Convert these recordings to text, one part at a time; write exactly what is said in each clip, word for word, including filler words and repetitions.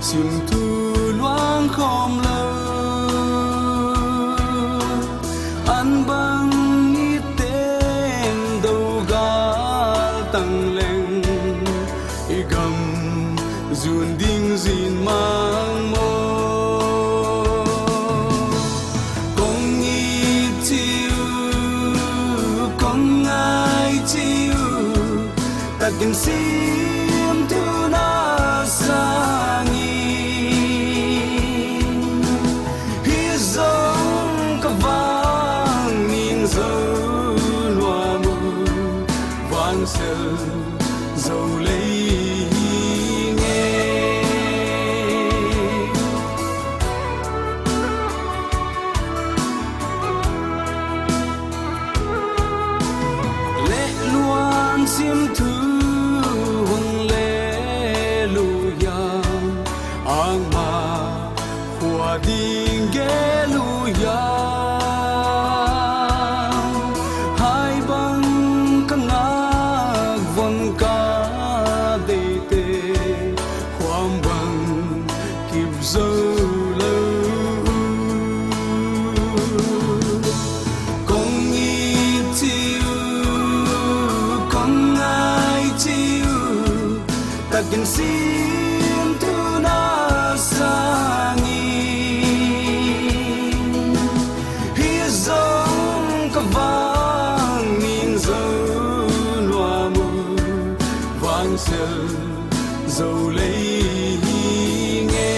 Simthu luang khawm lou, an bang i teng dou gal tang leng, i gam zun ding zin mang maw. Kong it chi uh, kong ngai chi uh, takin simthu na sang in. Hi zong ka vang min zou nuam uh, vangsel zou lei hi nge. Leh luan simthu hong leh luya, angma khua ding gelu ya. Hai bang ka ngak von ka deite, huam bang kip zou lou. Kong it chi uh, kong ngai chi uh, takin simthu na sang in. Hi zong ka vang min zou nuam uh, vangsel zou lei hi nge.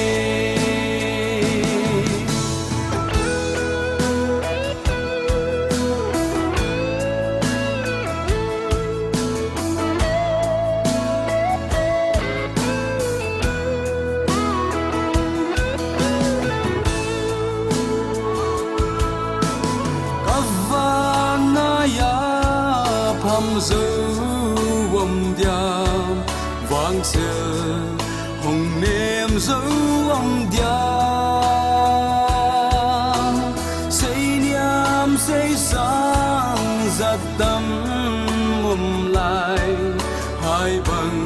Ka van nai a pham zou om diam, vangsel hong nem zou om diam. Sei niam sei sang zat tam om lai, hai bang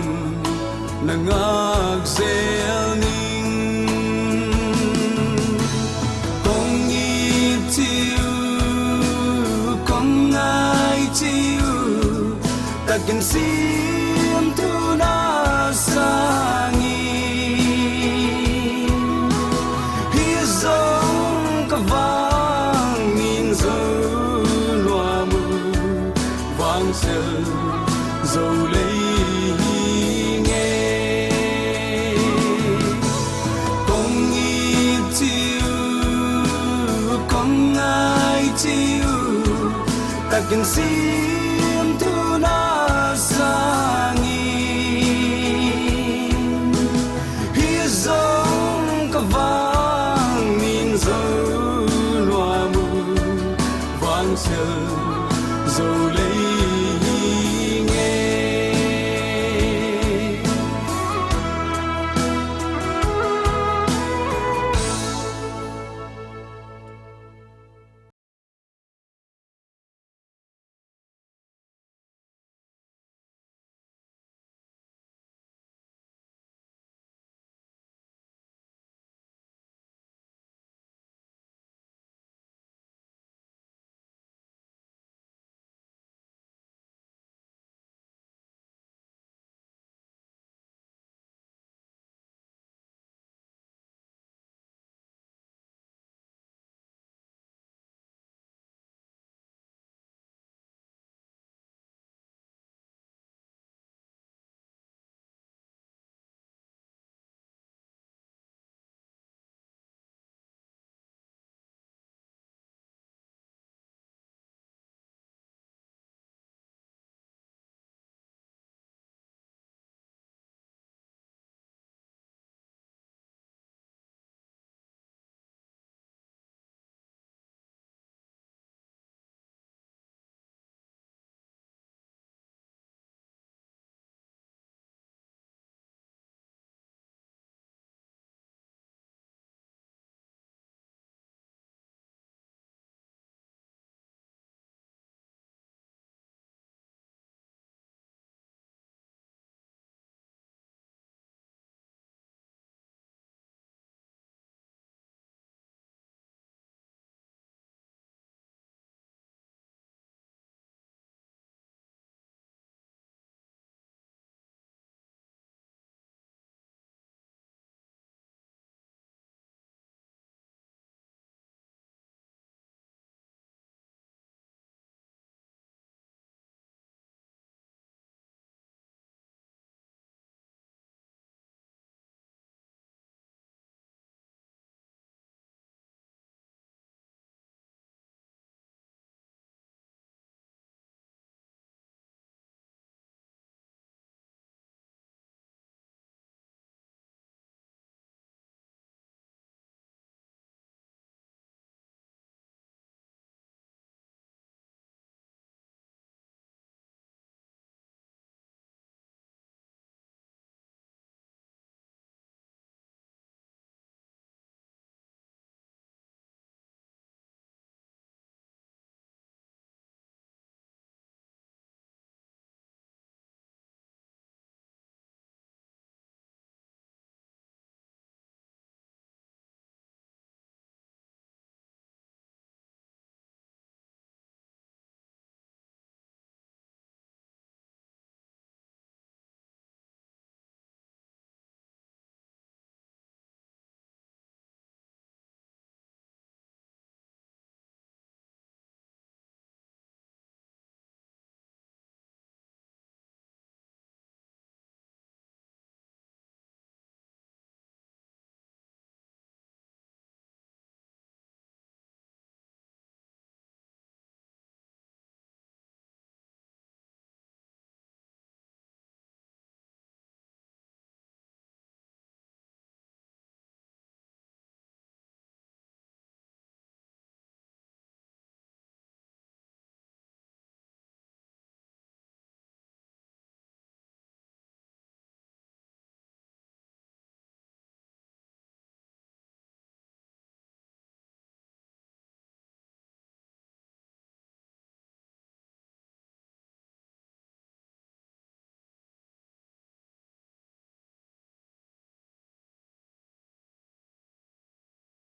na ngak zel ning. Kong it chi uh, kong ngai chi uh, takin simthu na sang in. Hi zong ka vang min zou nuam uh, vangsel zou lei hi nge. Kong it chi uh, kong ngai chi uh, takin simthu na sang in. Hi zong ka vang min zou nuam uh, vangsel zou lei